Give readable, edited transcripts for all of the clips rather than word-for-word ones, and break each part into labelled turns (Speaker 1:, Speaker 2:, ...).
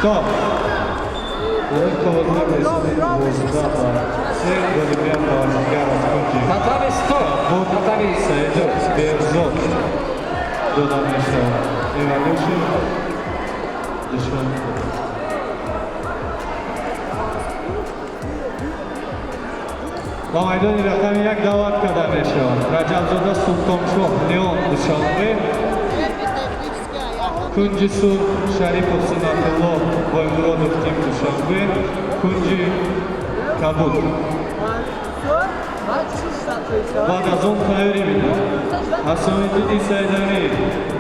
Speaker 1: Стоп!
Speaker 2: Татами стоп! Татами
Speaker 1: Берзод дода мешавад. Evolution Душанбе. Ба майдони рақами як даъват карда мешавад Раҷабзода Султоншоҳ Леон, Душанбе. Кунҷи сурх Шарипов Сунатулло Боймуродов, тим Душанбе. Кунҷи кабуд. Баъд аз он тайёрӣ бинад Ҳасомиддини Сайдамир,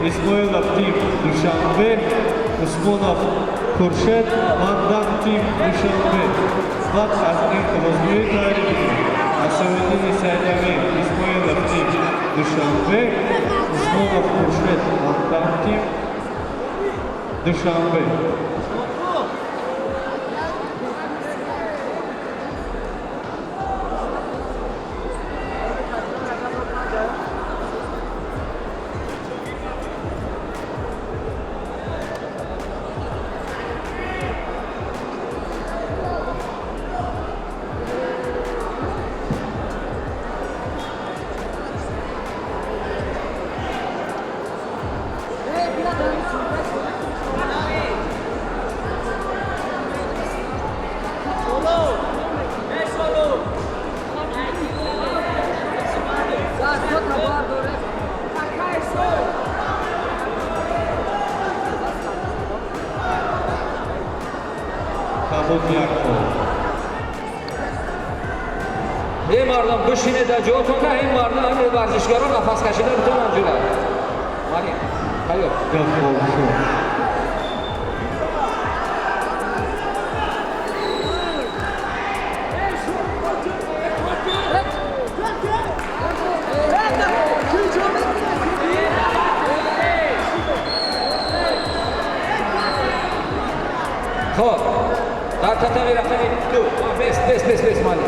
Speaker 1: Исмоилов, тим Душанбе, Усмонов Хуршед, Мандам, тим Душанбе. Баъд аз ин хулосгӯӣ тайёрӣ бинад Ҳасомиддини Сайдамир, Исмоилов, тим Душанбе, Усмонов Хуршед, Мандам, тим Душанбе. Кабуд як хол.
Speaker 2: Эй мардам, бишинед дар ҷоотон, на ин мардам, ҳамин варзишгарон нафас кашида битонанд ҷура. Мани, тайёр.
Speaker 1: Як хол шуд.
Speaker 2: Хоб, дар татами рақами ду. Бес, бес, бес, бес, мани.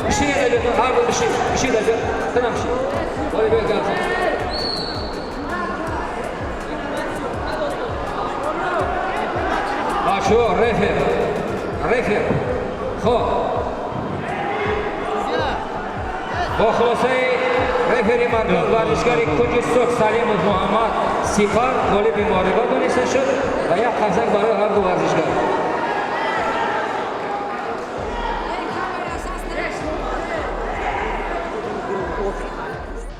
Speaker 2: Бишинед, дар ҳар ду бишин, бишин дар ҷо, танам бишин. Вале биё гап зан. Бачаҳо, рефер, рефер. Хоб, бо хулосаи рефери мардон варзишгари кунҷи сурх Салимов Муҳаммад Сипар ғолиби муҳориба дониста шуд ва як қарсак барои ҳар ду варзишгар.